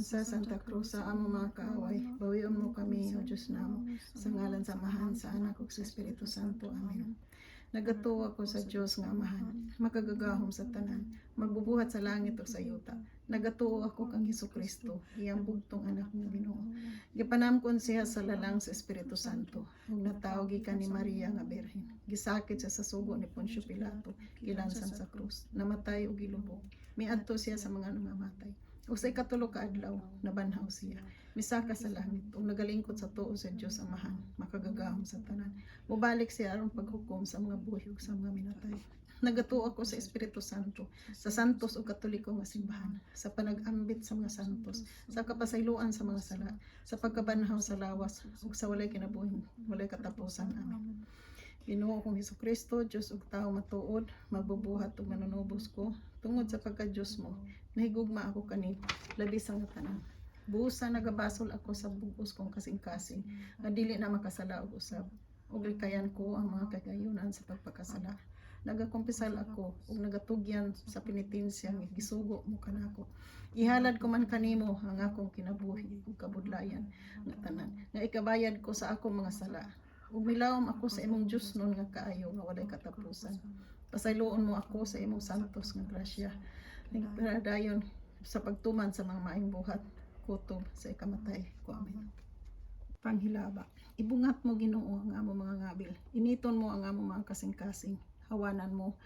Sa Santa Cruz sa among mga kaaway, bawion mo kami, O Diyos namo, sa ngalan sa Amahan, sa Anak ug sa Espiritu Santo. Amen. Nagatuo ako sa Dios nga Amahan, makagagahom sa tanan, magbubuhat sa langit ug sa yuta. Nagatuo ako kang Hesus Kristo, iyang bugtong anak nga Ginoo. Gipanamkon siya sa lalang sa Espiritu Santo, ug natawo gikan ni Maria nga Birhen. Gisakit siya sa sugo ni Poncio Pilato, gilansan sa krus, namatay ug gilubong. Miadto siya sa mga nangamatay. Ug sa ikatulo ka adlaw, nabanhaw siya. Misaka sa langit ug nagalingkod sa tuo sa Dios Amahan, makagagahom sa tanan. Mobalik siya aron paghukom sa mga buhi ug sa mga minatay. Nagatuo ako sa Espiritu Santo, sa santos ug katoliko nga simbahan, sa panag-ambit sa mga santos, sa kapasayloan sa mga sala, sa pagkabanhaw sa lawas ug sa walay kinabuhing walay katapusan. Amen. Ginoo kong Hesukristo, Dios ug tawo matuod, magbubuhat ug manunubos ko tungod sa pagka-Dios mo. Nahigugma ako kani labi sa nga tanan. Busa nagabasol ako sa bug-os kong kasing-kasing nga dili na makasala og usab. Ug likayan ko ang mga kagayunan sa pagpakasala. Nagakumpisal ako ug nagatugyan sa penitensya nga gisugo mo kanako. Ihalad ko man kanimo ang akong kinabuhi ug kabudlayan nga tanan nga ikabayad ko sa akong mga sala. Ug milawom ako sa imong Diosnon nga kaayo nga walay katapusan. Pasayloon mo ako sa imong santos nga grasya. Nagpadayon sa pagtuman sa mga maayong buhat kutob sa ikamatay ko. Amen. Panghilaba. Ibungat mo, Ginoo, ang among mga ngabil. Initon mo ang among mga kasing-kasing. Hawanan mo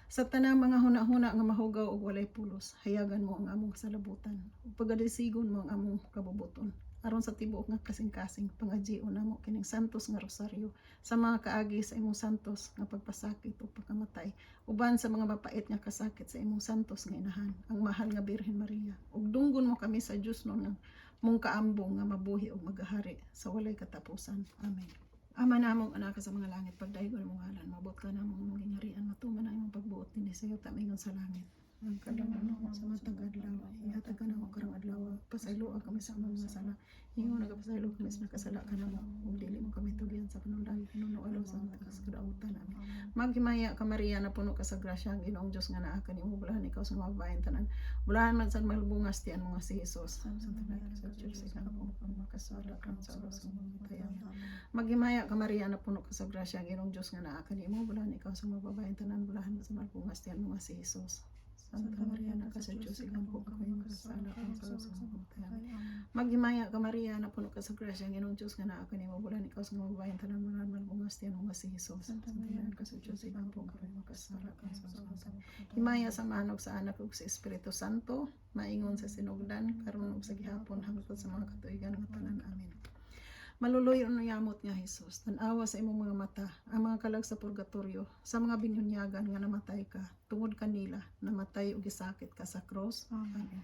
sa tanang mga huna-huna nga mahugaw ug walay pulos. Hayagan mo ang among salabutan. Ug pagadisigon mo ang among kabubuton. Aron sa tibuok nga kasing-kasing pangajion namo kining santos nga rosaryo sa mga kaagi sa imong santos nga pagpasakit ug pagkamatay uban sa mga mapait nga kasakit sa imong santos nga inahan, ang mahal nga Birhen Maria, ug dunggon mo kami sa Diosnon nga mong kaambong nga mabuhi ug magahari sa walay katapusan. Amen. Ama namong naa ka sa mga langit, pagdaygon imong ngalan, moabot kanamo ang imong gingharian, matuman ang imong pagbuot dinhi sa yuta maingon sa langit. Ang kadlawon namo sa matag adlaw, ihatag kanamo karong adlaw, pasayloa kami sa among mga sala. Ingon nagapasaylo kami sa nakasala kanamo, ug dili mo kami tugyan sa panulay, hinuno sa mga kadautan. Amen. Maghimaya ka, Maria, na puno ka sa grasya, ang Ginoong Diyos nga naa kanimo, bulahan ikaw sa mga babaeng tanan. Bulahan man sad malbungas tiyan mo nga si Jesus. Santa Maria sa Diyos, ikaw ang makasala karon sa oras ng pamatay. Amen. Maghimaya ka, Maria, na puno ka sa grasya, ang Ginoong Diyos nga naa kanimo, bulahan ikaw sa mga babaeng tanan, bulahan man sa malbungas tiyan mo nga si Jesus. Santa Maria, anak ka sa Diyos, igampo kami makasala karon sa oras ng pamatay. Amen. Maghimaya ka, Maria, na puno ka sa grasya, ang Ginoong Diyos nga naa kanimo, bulahan ikaw sa mga babaeng tanan, bulahan malbungas tiyan mo nga si Jesus. Santa Maria, anak ka sa Diyos, igampo kami makasala karon sa oras ng pamatay. Himaya sa Amahan ug sa Anak ug sa Espiritu Santo, maingon sa sinugdan, karon ug sa gihapon hangtod sa mga katuigan nga tanan. Amen. Maluloy ug yamot nga Hesus, tan-awa sa imong mga mata ang mga kalag sa purgatorio, sa mga binunyagan nga namatay ka tungod kanila, namatay ug gisakit ka sa cross. Amen.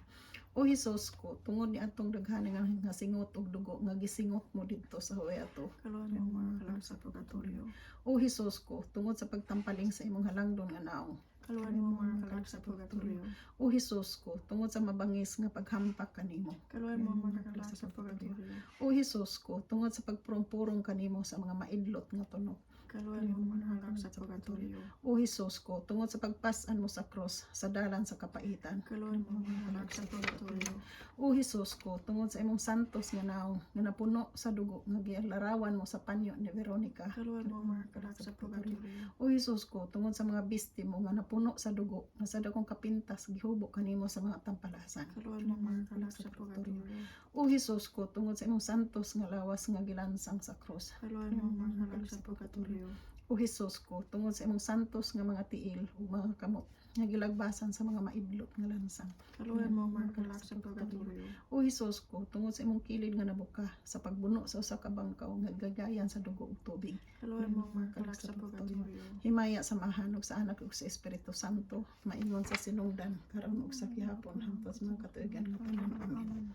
O Hesus ko, tungod ni atong daghan nga singot og dugo nga gisingot mo didto sa huwey ato, Kaluwayan mo ang mga kalag sa purgatorio. O Hesus ko, tungod sa pagtampaling sa imong halangdon nga naong, Kaluwayan mo ang mga kalag sa purgatorio. O Hesus ko, tungod sa mabangis nga paghampak kanimo, Kaluwayan mo ang mga kalag sa purgatorio. O Hesus ko, tungod sa pagpurong-purong kanimo sa mga maidlot nga tunok, Kaluwayan mo ang mga kalag sa purgatorio. O Hesus ko, tungod sa pagpas-an mo sa cross sa dalan sa kapaitan, Kaluwayan mo ang mga kalag sa purgatorio. O Hesus ko, tungod sa imong santos nga naong nga napuno sa dugo nga gilarawan mo sa panyo ni Veronica, Kaluwayan mo ang mga kalag sa purgatorio. O Hesus ko, tungod sa mga biste mo nga napuno sa dugo nga sa dakong kapintas gihubo kanimo sa mga tampalasan, Kaluwayan mo ang mga kalag sa purgatorio. O Hesus ko, tungod sa imong santos nga lawas nga gilansang sa cross, Kaluwayan mo ang mga kalag sa purgatorio. O Hesus ko, tungod sa imong santos nga mga tiil ug mga kamot nga gilagbasan sa mga maidlot nga lansang, Kaluwayan mo ang mga kalag sa purgatorio. O Hesus ko, tungod sa imong kilid nga nabuka sa pagbuno sa usa ka bangkaw nga gagayan sa dugo ug tubig, Kaluwayan mo ang mga kalag sa purgatorio. Himaya sa Amahan ug sa Anak ug sa Espiritu Santo, maingon sa sinugdan, karon ug sa gihapon hangtod sa mga katuigan nga tanan. Amen.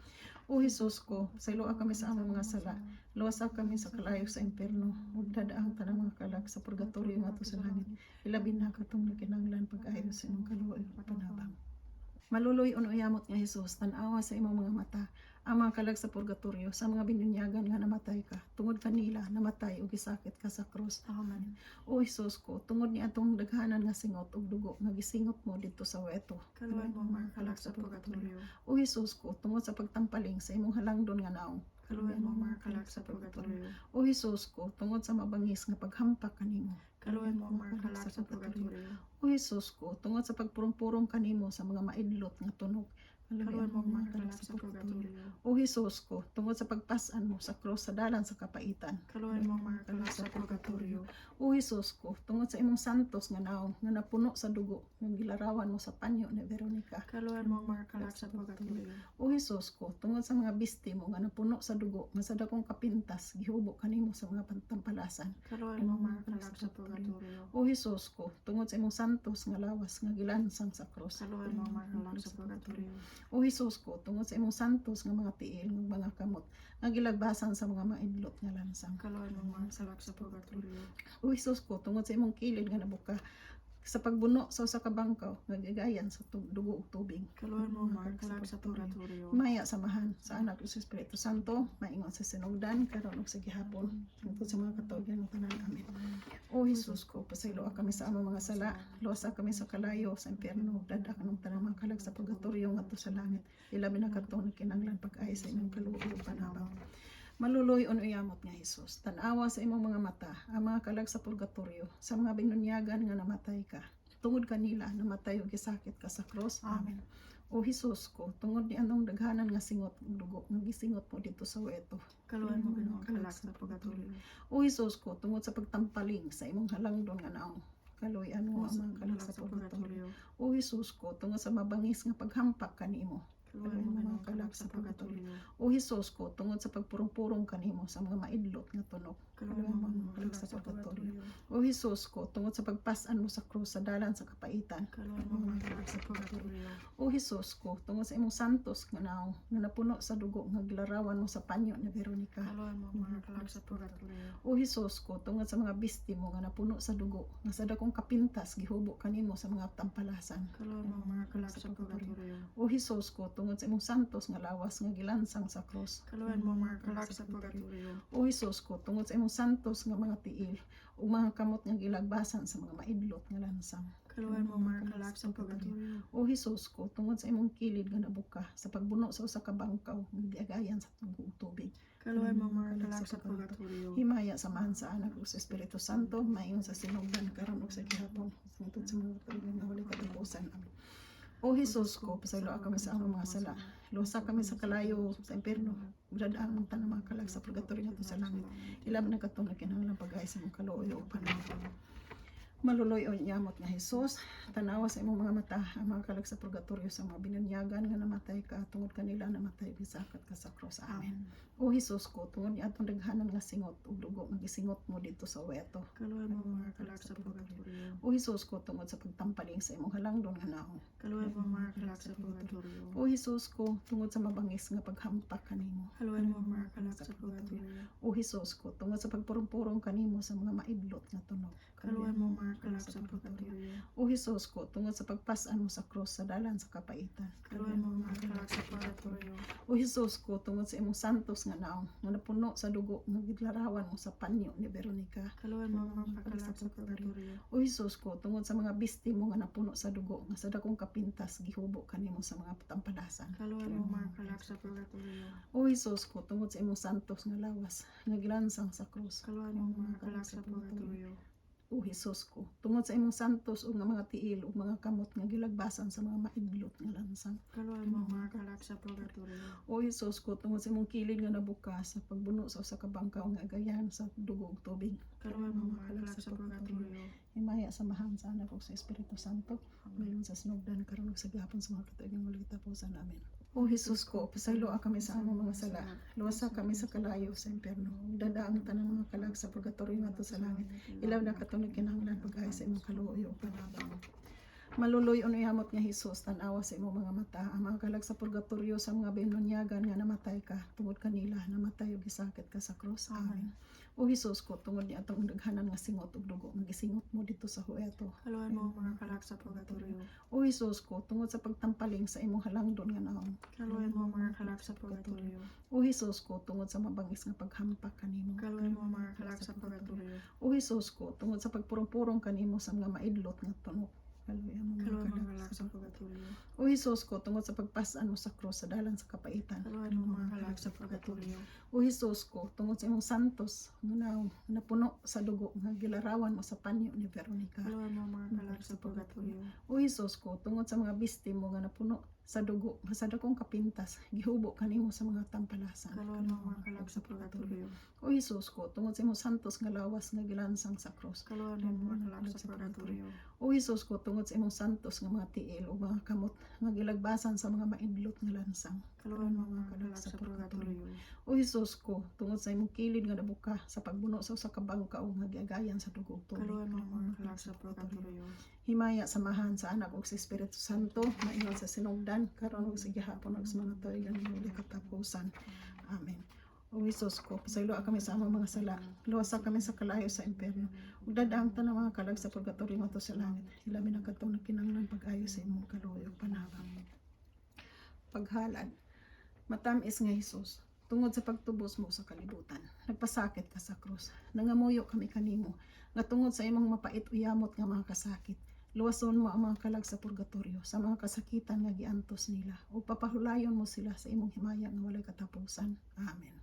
O Hesus ko, pasayloa kami sa among mga sala, luwasa kami sa kalayo sa impierno, ug dad-a ang tanang mga kalag sa purgatorio ngadto sa langit. Ilabi na katong nagkinahanglan pag-ayo sa imong kaluoy ug panabang. Maluloy uyamot nga Hesus, tan-awa sa imong mga mata ang mga kalag sa purgatorio, sa mga binunyagan nga namatay ka. Tungod kanila, namatay ug gisakit ka sa krus. Amen. O Hesus ko, tungod ni atong daghanan nga singot ug dugo nga gisingot mo didto sa weto. Kaluoyan mo ang mga kalag sa purgatorio. O Hesus ko, tungod sa pagtampaling sa imong halangdon nga naong. Kaluoyan mo ang mga kalag sa purgatorio. O Hesus ko, tungod sa mabangis nga paghampak kanimo. Kaluoyan mo ang mga kalag sa purgatorio. O Hesus ko, tungod sa pagpurong-purong kanimo sa mga maidlot nga tunog. Kaluoyan mo ang mga kalag sa purgatorio. O Hesus ko, tungod sa pagpas-an mo sa krus sa dalan sa kapaitan. Kaluoyan mo ang mga kalag sa purgatorio. O Hesus ko, tungod sa imong santos nga naong nga napuno sa dugo nga gilarawan mo sa panyo ni Veronica. Kaluoyan mo ang mga kalag sa purgatorio. O Hesus ko, tungod sa mga biste mo nga napuno sa dugo nga sa dakong kapintas gihubo kanimo sa mga pantampalasan. Kaluoyan mo ang mga kalag sa purgatorio. O Hesus ko, tungod sa imong santos nga lawas nga gilansang sa krus. Kaluoyan mo ang mga kalag sa purgatorio. O Hesus ko, tungod sa imong santos nga mga tiil nga mga kamot nga gilagbasan sa mga maidlot nga lansang. Kaluoyan mo ang mga kalag sa purgatorio. O Hesus ko, tungod sa imong kilid nga nabuka sa pagbuno sa usa ka bangkaw nga gigayan sa dugo ug tubig. Kaluoyan mo ang mga kalag sa purgatorio. Maya samahan sa Anak ug sa Espiritu Santo, maingon sa sinugdan karon ug sa gihapon, hangtod sa mga katuigan ng tanan. Amen. O Hesus ko, pasayloa kami sa among mga sala, luwasa kami sa kalayo, sa impyerno, ug dad-a kanang tanang mga kalag sa purgatorio ngadto sa langit. Ilabi na kadtong nagkinahanglan pag-ayo sa imong kaluoy ug panabang. Maluloy uyamot nga Hesus, tan-awa sa imong mga mata ang mga kalag sa purgatorio, sa mga binunyagan nga namatay ka. Tungod kanila, namatay ug gisakit ka sa krus. Amen. O Hesus ko, tungod ni anong daghanan nga singot ug dugo nga gisingot mo didto sa weto. Kaluoyan mo, Ginoo, ang kalag sa purgatorio. O Hesus ko, tungod sa pagtampaling sa imong halangdon nga naong. Kaluoyan mo ang mga kalag sa purgatorio. O Hesus ko, tungod sa mabangis nga paghampak kanimo. Kaluoyan mo, Ginoo, ang kalag sa purgatorio. O Hesus ko, tungod sa pagpurong-purong kanimo sa mga maidlot nga tunog. Kaluoyan mo, Ginoo, ang kalag sa purgatorio. O Hesus ko, tungod sa pagpas-an mo sa krus sa dalan sa kapaitan. Kaluoyan mo ang mga kalag sa purgatorio. O Hesus ko, tungod sa imong santos nga naong nga napuno sa dugo nga gilarawan mo sa panyo ni Veronica. Kaluoyan mo ang mga kalag sa purgatorio. O Hesus ko, tungod sa mga biste mo nga napuno sa dugo nga sa dakong kapintas gihubo kanimo sa mga tampalasan. Kaluoyan mo ang mga kalag sa purgatorio. O Hesus ko, tungod sa imong santos nga lawas nga gilansang sa krus. Kaluoyan mo ang mga kalag sa purgatorio. O Hesus ko, tungod sa imong santos nga mga tiil ug mga kamot nga gilagbasan sa mga maidlot nga lansang. Kaluoyan mo ang mga kalag sa purgatorio. O Hesus ko, tungod sa imong kilid nga nabuka sa pagbuno sa usa ka bangkaw nga giagayan sa dugo ug tubig. Kaluoyan mo ang mga kalag sa purgatorio. Himaya samahan sa Anak ug sa Espiritu Santo, maingon sa sinugdan karon ug sa gihapon, hangtod sa mga katuigan nga walay katapusan. Amen. O Hesus ko, pasayloa kami sa among mga sala. Luwasa kami sa kalayo sa impierno. Ug dad-a ang tanang mga kalag sa purgatorio ngadto sa langit. Ilabi na kadtong nagkinahanglan pag-ayo sa imong kaluoy ug panabang. Maluloy uyamot nga Hesus, tanawa sa imong mga mata ang mga kalag sa purgatorio, sa mga binunyagan nga namatay ka. Tungod kanila, namatay ug gisakit ka sa krus. Amen. O Hesus ko, tungod ni atong daghanan nga singot ug dugo nga gisingot mo didto sa weto. Kaluoyan mo ang mga kalag sa purgatorio. O Hesus ko, tungod sa pagtampaling sa imong halangdon nga naong. Kaluoyan mo ang mga kalag sa purgatorio. O Hesus ko, tungod sa mabangis nga paghampak kanimo. Kaluoyan mo ang mga kalag sa purgatorio. O Hesus ko, tungod sa pagpurong-purong kanimo sa mga maidlot nga tunog. Kaluoyan mo ang mga kalag sa purgatorio. O Hesus ko, tungod sa pagpas-an mo sa krus sa dalan sa kapaitan. Kaluoyan mo ang mga kalag sa purgatorio. O Hesus ko, tungod sa imong santos nga naong nga napuno sa dugo nga gilarawan mo sa panyo ni Veronica. Kaluoyan mo ang mga kalag sa purgatorio. O Hesus ko, tungod sa mga biste mo nga napuno sa dugo nga sa dakong kapintas gihubo kanimo sa mga tampalasan. Kaluoyan mo ang mga kalag sa purgatorio. O Hesus ko, tungod sa imong santos nga lawas nga gilansang sa krus. Kaluoyan mo ang mga kalag sa purgatorio. O Hesus ko, tungod sa imong santos ug nga mga tiil ug mga kamot nga gilagbasan sa mga maidlot nga lansang. Kaluoyan mo ang mga kalag sa purgatorio. O Hesus ko, tungod sa imong kilid nga nabuka sa pagbuno sa usa ka bangkaw nga agayan sa dugo ug tubig. Kaluoyan mo ang mga kalag sa purgatorio. Himaya samahan sa Anak ug sa Espiritu Santo, mayon sa sinugdan karon ug sa gihapon, sa mga katuigan walay katapusan. Amen. O Hesus ko, pasayloa kami sa among mga sala. Luwasa kami sa kalayo sa impyerno. Dad-a ang tanang mga kalag sa purgatorio ngadto sa langit. Ilabi na katong nagkinahanglan pag-ayo sa imong kaluoy ug panabang. Maluloy uyamot nga Hesus, tan-awa sa imong mga mata ang mga kalag sa purgatorio, sa mga binunyagan nga namatay ka. Tungod kanila, namatay ug gisakit ka sa krus. Amen. O Hesus ko, tungod ni atong daghanan nga singot ug dugo nga gisingot mo didto sa hueto. Kaluoyan mo ang mga kalag sa purgatorio. O Hesus ko, tungod sa pagtampaling sa imong halangdon nga naong. Kaluoyan mo ang mga kalag sa purgatorio. O Hesus ko, tungod sa mabangis nga paghampak kanimo. Kaluoyan mo ang mga kalag sa purgatorio. O Hesus ko, tungod sa pagpurong-purong kanimo sa mga maidlot nga tunok. Kaluoyan mo mga Kaluoyan mo ang kalag kalag sa sa purgatorio. O Hesus ko, tungod sa pagpasan mo sa krus sa dalan sa kapaitan. Kaluoyan mo ang mga kalag sa purgatorio. O Hesus ko, tungod sa imong santos nga naong nga napuno sa dugo nga gilarawan mo sa panyo ni Veronica. Kaluoyan mo ang mga kalag sa purgatorio. O Hesus ko, tungod sa mga biste mo nga napuno sa dugo nga sa dakong kapintas gihubo kanimo sa mga tampalasan. Kaluoyan mo ang mga kalag sa purgatorio. O Hesus ko, tungod sa imong santos nga lawas nga gilansang sa krus. Kaluoyan mo ang mga kalag sa purgatorio. O Hesus ko, tungod sa imong santos nga mga tiil ug mga kamot nga gilagbasan sa mga maidlot nga lansang. Kaluoyan mo ang mga kalag sa purgatorio. O Hesus ko, tungod sa imong kilid nga nabuka sa pagbuno sa usa ka bangka ug nga giagayan sa dugo ug tubig. Kaluoyan mo ang mga kalag sa purgatorio. Himaya sa Amahan, sa Anak ug sa Espiritu Santo, maingon sa sinugdan, karon ug sa gihapon ug sa mga tuig nga walay katapusan. Amen. O Hesus ko, pasayloa kami sa among mga sala, luwasa kami sa kalayo sa impyerno, ug dad-a ang tanang mga kalag sa purgatorio ngadto sa langit. Hilabi na kadtong nagkinahanglan pag-ayo sa imong kaluoy ug panabang. Paghalad. Matamis nga Hesus, tungod sa pagtubos mo sa kalibutan, nagpasakit ka sa krus. Nangamuyo kami kanimo nga tungod sa imong mapait uyamot nga mga kasakit, luwason mo ang mga kalag sa purgatorio sa mga kasakitan nga giantos nila ug papahulayon mo sila sa imong himaya nga walay katapusan. Amen.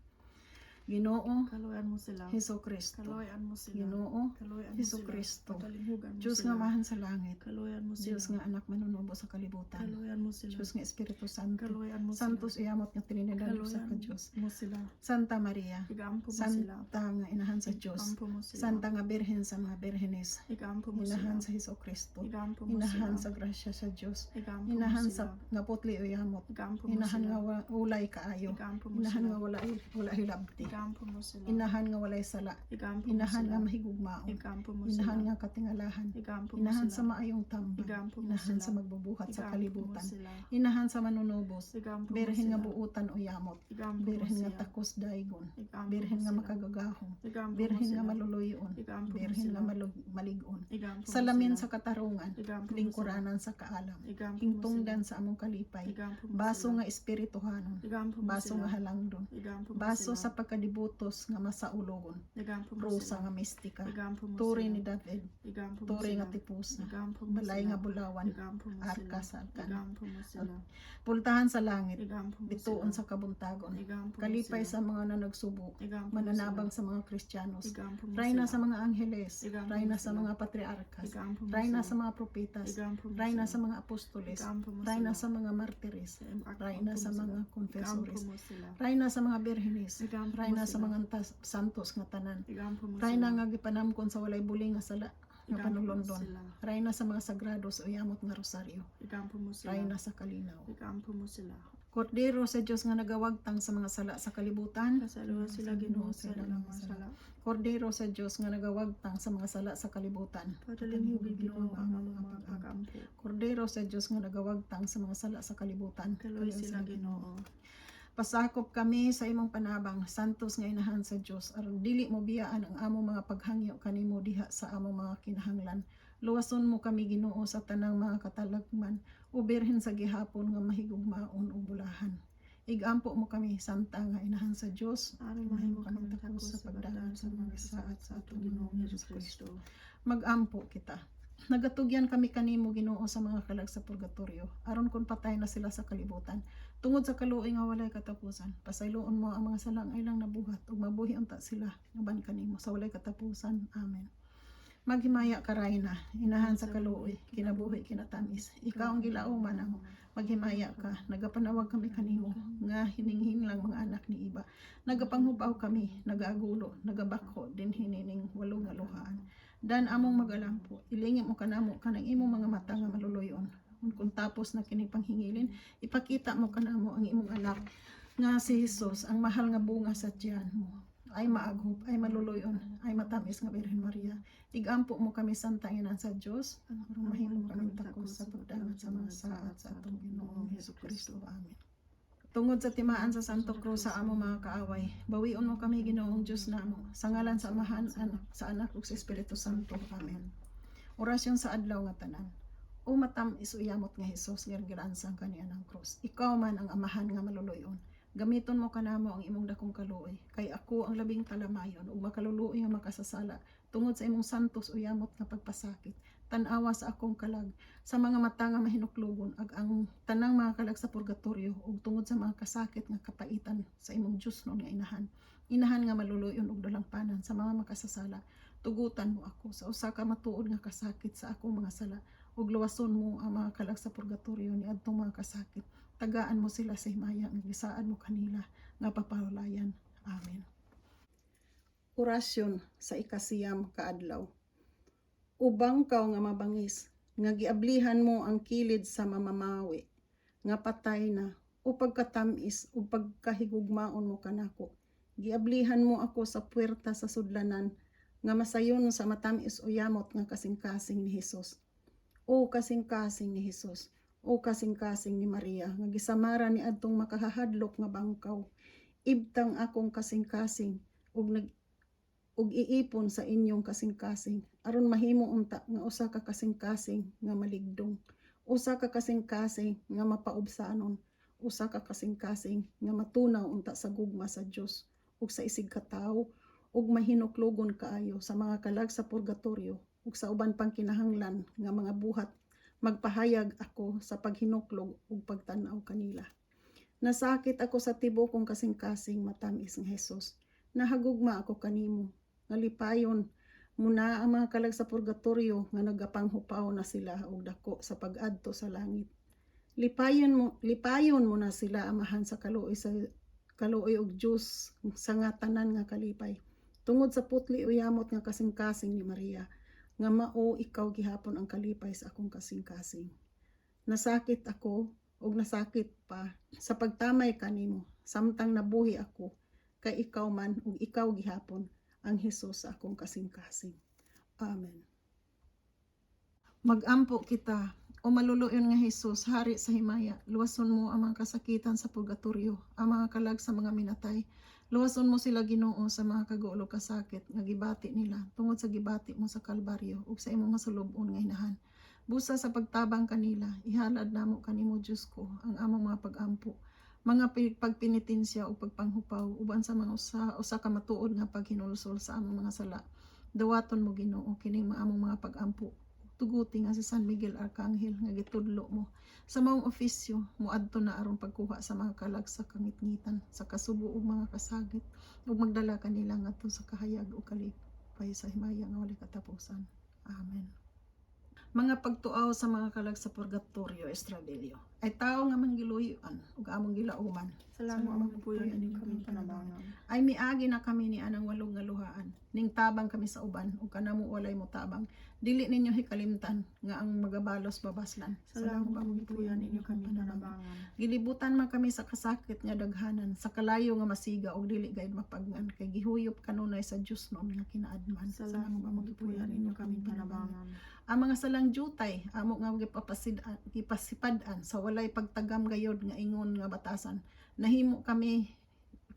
Ginoo Kaluoyan mo sila. Hesus Kristo. Kaluoyan mo sila. Ginoo Kaluoyan mo Hesus sila. Kristo. Patalinghugan mo Diyos sila. nga Amahan sa langit, Kaluoyan mo sila. Diyos nga Anak manunubo sa kalibutan, Kaluoyan mo sila. Diyos nga Espiritu Santo, Kaluoyan mo sila. Santos uyamot nga Trinidad usa ka Kaluoyan Diyos. mo sila. Santa Maria, Igampo mo sila. Santa nga Inahan sa Diyos, Igampo mo sila. Santa nga Birhen sa mga birhenes, Igampo mo sila. Inahan sa Hesus Kristo, Igampo mo Inahan sila. sa grasya sa Diyos, Igampo mo Inahan sila. sa nga putli uyamot, Igampo mo Inahan sila. nga ulay kaayo, Igampo mo Inahan sila. nga wala wala hilabti, Igampo mo sila. Inahan nga walay sala, Igampo mo Inahan sila. nga mahigugmaon, Igampo mo Inahan sila. nga katingalahan, Igampo mo Inahan sila. sa maayong tambal, Igampo mo Inahan sila. sa magbubuhat sa Igampo mo kalibutan, sila. Inahan sa manunubos, Igampo mo Birhen nga sila. buutan o yamot, Igampo mo Birhen nga siya. takos daygon, Igampo mo Birhen nga sila. makagagahom, Igampo mo Birhen nga sila. maluluyon, Igampo mo Birhen sila. nga malig-on, Igampo mo Salamin sila. sa katarungan, Igampo mo sila. lingkuranan sa kaalam, Igampo mo sila. hingtungdan sa among kalipay, Igampo mo baso sila. nga espirituhanon, Igampo mo baso sila. nga halangdon, Igampo mo baso sila. sa pagkadibutos nga masaulogon, Igampo mo rosa sila. nga mistika, Igampo mo turi sila. ni David, Igampo mo turi sila. nga tipusa, Igampo mo balay sila. nga bulawan, Igampo mo sila. arka sa alkan, Igampo mo sila. pultahan sa langit, Igampo mo bituon sila. sa kabuntagon, Igampo mo kalipay sila. sa mga nanagsubo, Igampo mo mananabang sila. sa mga Kristiyanos, Igampo mo rayna sila. sa mga angheles, Igampo mo rayna sa sila. mga patriarkas, Igampo mo rayna sila. sa mga propetas, Igampo mo rayna sila. sa mga apostoles, Igampo mo rayna sila. sa mga martires, Igampo rayna mo sa sila. mga Igampo confessores, mo sila. rayna sa mga birhenes, Igampo mo rayna sa sila. mga santos nga tanan, Igampo mo rayna sila. nga gipanamkon sa walay buling nga sala nga Igampo mo panulondon, sila. rayna sa mga sagrado sa uyamot nga rosaryo, Igampo mo sila. rayna sa kalinaw. Igampo mo sila. Kordero sa Dios nga nagawagtang sa mga sala sa kalibutan, Pasayloa sila, Ginoo, sa ilang mga sala. Kordero sa Dios nga nagawagtang sa mga sala sa kalibutan, Patalinghugi, Ginoo, ang among mga pag-ampo. Kordero sa Dios nga nagawagtang sa mga sala sa kalibutan, Kaluoy sila, Ginoo. Pasakop kami sa imong panabang, santos nga Inahan sa Dios, aron dili mo biyaan ang among mga paghangyo kanimo diha sa among mga kinahanglan. Luwason mo kami, Ginoo, sa tanang mga katalagman, o Birhen sa gihapon nga mahigugmaon ug bulahan. Igampo mo kami, Santa nga Inahan sa Dios, Aron mahimo kami takos sa pagdangat sa mga saad sa atong Ginoong Hesus Kristo. Magampo kita. Nagatugyan kami kanimo, Ginoo, sa mga kalag sa purgatorio, aron kon patay na sila sa kalibutan. Tungod sa kaluoy nga walay katapusan, pasayloon mo ang mga salang ilang nabuhat ug mabuhi unta sila uban kanimo sa walay katapusan. Amen. Maghimaya ka, Rayna, Inahan sa kaluoy, kinabuhi, kinatamis. Ikaw ang gilauman namo. Maghimaya ka, nagapanawag kami kanimo nga hininghinlang mga anak ni Eva. Nagapanghubaw kami, nagaagulo, nagabakho dinhi nining walo nga luhaan. Dan among magalampo, ilingim mo kanamo kanang imong mga mata nga maluluyon. Kung tapos na kini panghingilin, ipakita mo kanamo ang imong anak nga si Jesus, ang mahal nga bunga sa tiyan mo. Ay maaghop, ay maluluyon, ay matamis nga Birhen Maria. Igampo mo kami, Santa Ina sa Dios, aron mahimo kami takos sa pagdangat sa mga saad sa atong Ginoong Hesus Kristo. Amen. Tungod sa timaan sa Santo Cruz sa amo mga kaaway, bawion mo kami, Ginoong Diyos namo, sa ngalan sa Amahan, anak, sa Anak ug sa Espiritu Santo. Amen. Orasyon sa adlaw nga tanan. O matam-is uyamot nga Hesus nga giransang kaniya ng krus. Ikaw man ang Amahan nga maluluyon. Gamiton mo kanamo ang imong dakong kaluoy, kay ako ang labing talamayon ug makaluluoy nga makasasala tungod sa imong santos uyamot nga pagpasakit. Tan-awa sa akong kalag sa mga mata nga mahinuklugon ag ang tanang mga kalag sa purgatorio ug tungod sa mga kasakit nga kapaitan sa imong Dios nga inahan. Inahan nga maluluyon ug dalangpanan sa mga makasasala. Tugutan mo ako sa usa ka matuod nga kasakit sa akong mga sala ug luwason mo ang mga kalag sa purgatorio ni adtong mga kasakit. Tagaan mo sila sa himaya nga gisaad mo kanila nga paparulayan. Amen. Orasyon sa 9 kaadlaw. O bangkaw nga mabangis, nga giablihan mo ang kilid sa mamamawi, nga patay na, o pagkatamis o pagkahigugmaon mo kanako. Giablihan mo ako sa puwerta sa sudlanan, nga masayon sa matamis o yamot nga kasing-kasing ni Hesus. O kasing-kasing ni Hesus, o kasing-kasing ni Maria, nga gisamara ni adtong makahahadlok nga bangkaw. Ibtang akong kasing-kasing ug nag ug iipon sa inyong kasing-kasing aron mahimo unta nga usa ka kasing-kasing nga maligdong, usa ka kasing-kasing nga mapaubsanon, usa ka kasing-kasing nga matunaw unta sa gugma sa Dios ug sa isig katawo ug mahinuklogon kaayo sa mga kalag sa purgatorio ug sa uban pang kinahanglan nga mga buhat. Magpahayag ako sa paghinuklog ug pagtan-aw kanila. Nasakit ako sa tibuok kong kasing-kasing, matamis nga Hesus. Nahagugma ako kanimo. Nga lipayon mo na ang mga kalag sa purgatorio nga nagapanghupaw na sila og dako sa pag-adto sa langit. Lipayon mo na sila, Amahan, sa kaluoy og Dios sa nga tanan nga kalipay. Tungod sa putli uyamot nga kasing-kasing ni Maria, nga mao ikaw gihapon ang kalipay sa akong kasing-kasing. Nasakit ako ug nasakit pa sa pagtamay kanimo samtang nabuhi ako, kay ikaw man ug ikaw gihapon ang Hesus sa akong kasing-kasing. Amen. Magampo kita. O maluluyon nga Hesus, hari sa himaya, luwason mo ang mga kasakitan sa purgatorio, ang mga kalag sa mga minatay. Luwason mo sila, Ginoo, sa mga kagulo kasakit nga gibati nila tungod sa gibati mo sa Kalbaryo ug sa imong masulub-on nga inahan. Busa sa pagtabang kanila, ihalad namo kanimo, Dios ko, ang among mga pagampo, mga pagpinitensya o pagpanghupaw uban sa mga usa, usa ka matuod nga paghinulsol sa among mga sala. Dawaton mo, Ginoo, kining mga among mga pagampo. Tuguti nga si San Miguel Arcangel nga gitudlo mo sa maong ofisyo moadto na aron pagkuha sa mga kalag sa kangitngitan sa kasubo ug mga kasagit ug magdala kanila ngadto sa kahayag ug kalipay sa himaya nga walay katapusan. Amen. Mga pagtuaw sa mga kalag sa purgatorio Estrabilio ay tao nga manggiluyoan ug among gilauman. Salamat among gipuyoan, inyo kami panabangan. Ay miagi na kami ni anang walong nga luhaan ning tabang kami sa uban ug kanamo walay mo tabang. Dili ninyo hikalimtan nga ang magabalos babaslan. Salamat among gipuyoan, inyo kami panabangan. Gilibutan man kami sa kasakit nga daghanan, sa kalayo nga masiga ug dili gayud mapagngan, kay gihuyop kanunay sa Dios noon nga kinaadman. Salamat among gipuyoan, inyo kami panabangan. Ang mga salang jutay amo nga gipasipad-an sa walay pagtagam gayod nga ingon nga batasan, nahimo kami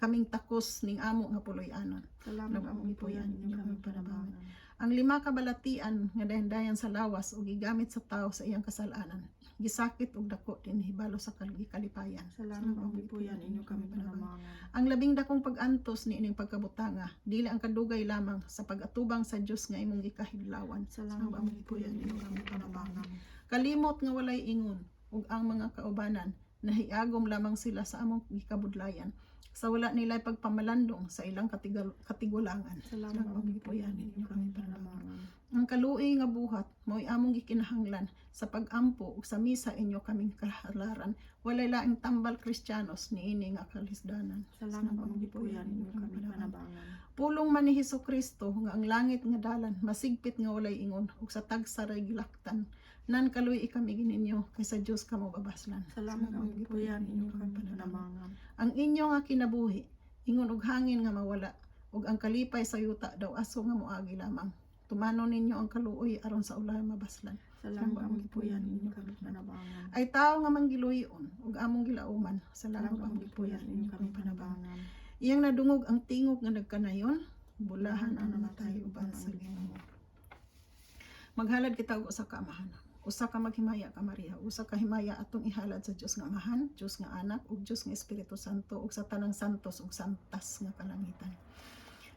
kaming takos ning amo nga puloy-anon. Salamat among gipuyoan, inyo kami panabangan. Ang lima ka balatian nga dayan-dayan sa lawas ug gigamit sa tawo sa iyang kasalanan, gisakit og dako din hibalo sa kalipayan. Salamat among gipuyoan, inyo kami panabangan. Ang labing dakong pag-antos ni ining pagkabutanga dili ang kadugay lamang sa pag-atubang sa Dios nga imong gikahidlawan. Salamat among gipuyoan, inyo kami panabangan. Kalimot nga walay ingon ug ang mga kaubanan nahiagom lamang sila sa among gikabudlayan sa wala nila pagpamalandong sa ilang katigulangan. Salamat among gipuyoan, inyo kami panabangan. Ang kaluoy nga buhat mao'y among gikinahanglan sa pagampo ug sa misa inyo kaming kahalaran. Walay laing tambal Kristiyanos niini nga kalisdanan. Salamat among gipuyoan, inyo kami panabangan. Pulong man ni Hesus Kristo nga ang langit nga dalan masigpit nga walay ingon ug sa tagsa ray gilaktan. Nan kaluy kami gininyo kay sa Dios kamo babaslan. Salamat among gipuyoan, inyo kami panabangan. Ang inyo nga kinabuhi ingon og hangin nga mawala ug ang kalipay sa yuta daw aso nga moagi lamang. Tumanon ninyo ang kaluoy aron sa ulay mabaslan. Sa langgo among gipuy-an, inyo kami panabangan. Ay tao nga manggiluyon ug among gilauman, sa Sa langgo langgo among among gipuy-an, gipuy-an, inyo inyo kami kami panabangan. panabangan. Iyang nadungog ang tingog nga nagkanayon, bulahan ang namatay uban sa Ginoo. Maghalad kita og usa ka Amahan. Usa ka maghimaya ka Maria, usa ka himaya atong ihalad sa Dios nga Amahan, Dios nga Anak ug Dios nga Espiritu Santo ug sa tanang santos ug santas nga kalangitan.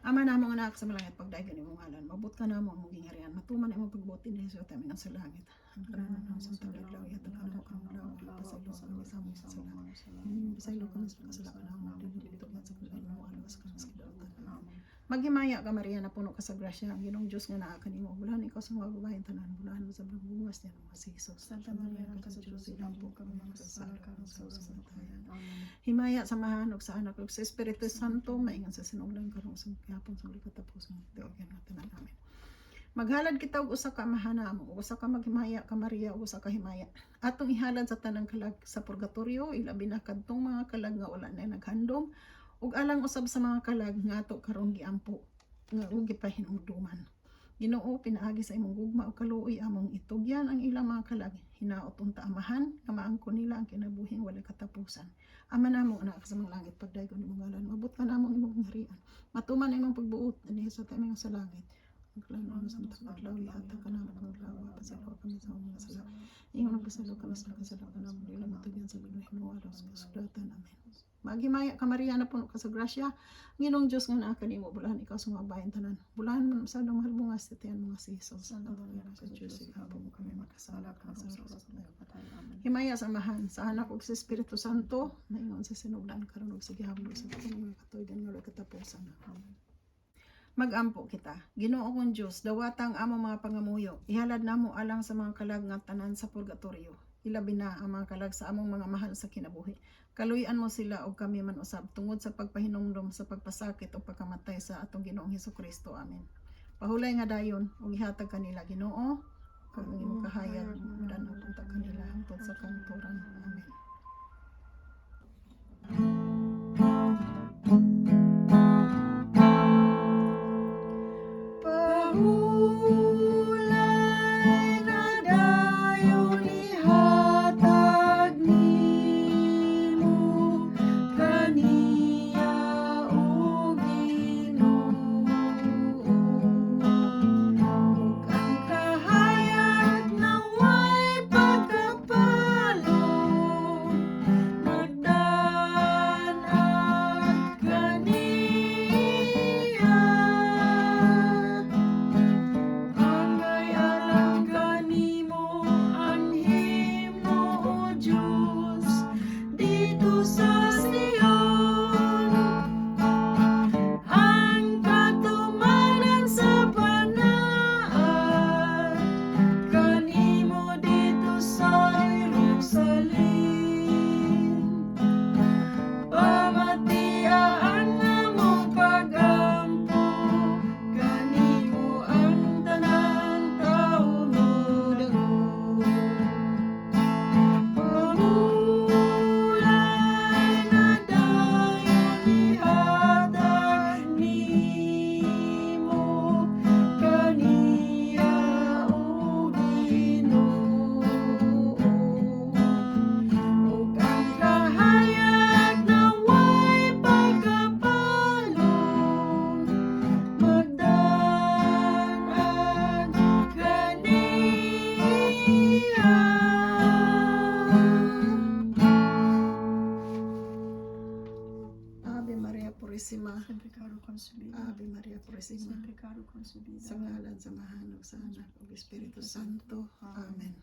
Ama namo nga naa ka sa langit, pagdaygon imong ngalan, moabot ka namo ang imong gingharian, matuman imong pagbuot dinhi sa yuta ingon sa langit. Ang kalanan namo sa adlaw, ihatag kanamo karong adlaw, pasaylo kami sa among mga sala. Pasaylo kami sa kasala kanamo, dili tugyan sa pag-imo, alas kami sa kidautan. Amen. Maghimaya ka Maria, napuno ka sa grasya, ang Ginoong Dios nga naa kanimo. Bulahan ikaw sa mga babaeng tanan, bulahan usab ang bungas niya nga si Jesus. Santa Maria, Ina sa Diyos, iampo kami mga makasasala karon sa oras sa kamatayan. Amen. Himaya sa Amahan ug sa Anak ug sa Espiritu Santo, maingon sa sinugdan, karon sa gihapon sa walay katapusan tiwagan nga tanan. Amen. Maghalad kita og usa ka Amahan namo, ug usa ka maghimaya ka Maria, ug usa ka himaya atong ihalad sa tanang kalag sa purgatorio, ilabi na kadtong mga kalag nga wala na naghandom, ug alang usab sa mga kalag nga ato karon giampo nga ug gipahinumduman. Ginoo, pinaagi sa imong gugma ug kaluoy, among itugyan ang ilang mga kalag. Hinaot unta, Amahan, nga maangkon nila ang kinabuhing walay katapusan. Ama namo nga naa ka sa mga langit, pagdaygon imong ngalan, moabot ka namo ang imong gingharian. Matuman ang imong pagbuot dinhi sa yuta ingon sa langit. Ang kalanan sa adlaw, ihatag kanamo karong adlaw, pasayloa kami sa among mga sala. Ingon nagpasaylo kami sa nakasala kanamo, dili mo tugyan sa paglahinua, alas kasudatan. Amen. Maghimaya ka Maria, napuno ka sa grasya, ang Ginoong Dios nga naa kanimo, bulahan ikaw sa mga babaeng tanan. Bulahan man usab ang mahal bungas sa tiyan mo nga si Jesus. Santa Maria, Ina sa Diyos, iampo mo kami makasala karon sa oras sa kamatayan. Amen. Himaya sa Amahan, sa Anak ug sa Espiritu Santo, maingon sa sinugdan, karon ug sa gihapon sa mga katuigan nga walay katapusan. Amen. Magampo kita. Ginoo kong Dios, dawata ang among mga pangamuyo. Ihalad namo alang sa mga kalag nga tanan sa purgatorio. Ilabi na ang mga kalag sa among mga mahal sa kinabuhi. Kaluy-an mo sila ug kami man usab tungod sa pagpahinumdom sa pagpasakit o pagkamatay sa atong Ginoong Hesukristo. Amen. Pahulay nga dayon ug ihatag kanila, Ginoo, ang imong kahayag, mudan-og unta kanila hangtod sa kahangturan. Amen. Pahulay na dayon ihatag nimo kaniya, o Ginoo, ug ang kahayag na way pagkapalo magdan-an kaniya. Angay alang kanimo ang himno, O Dios, didto sa Sion, ang katumanan sa panaad kanimo didto sa Jerusalem. Pamatia ang among pagampo kanimo, ang tanan tawo modangog. Pahulay na dayon ihatag nimo kaniya, o Ginoo, ug ang kahayag na way pagkapalo magdan-an kaniya. Ave Maria Purisima. Sin pecado concebida. Ave Maria Purisima. Sin pecado concebida. Sa ngalan sa Amahan ug sa Anak ug Espiritu Santo. Amen.